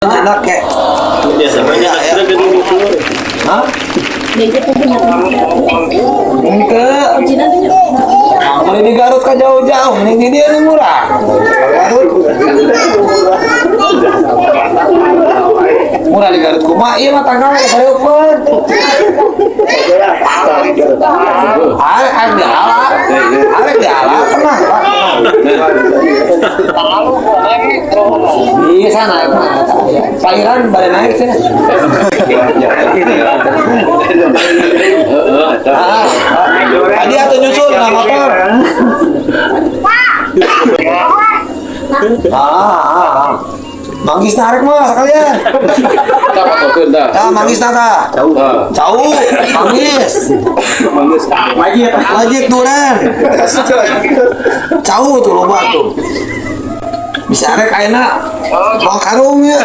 Anak kayak Biasa banyak Ya, ya. sudah jadi itu. Hah? Ente. Beli di Garut kan jauh-jauh, mending di dia ini murah. Garut. Murah di Garut kumaha ieu mah tanggal sareupeun. Arek arek diala. Arek diala tenang, Pak. Bisa naik mah. Pak Iran bade naik sih. Ah, tadi atuh nyusul na motor. Ah, ah, ah. Manggis narik mah sekalian. Kita fotokeun tah. Tah manggis tah. Tah. Cau, manggis. Wajib. Wajib duren. Cau tuh loba tuh. Bisa arek ayeuna mau karung ya.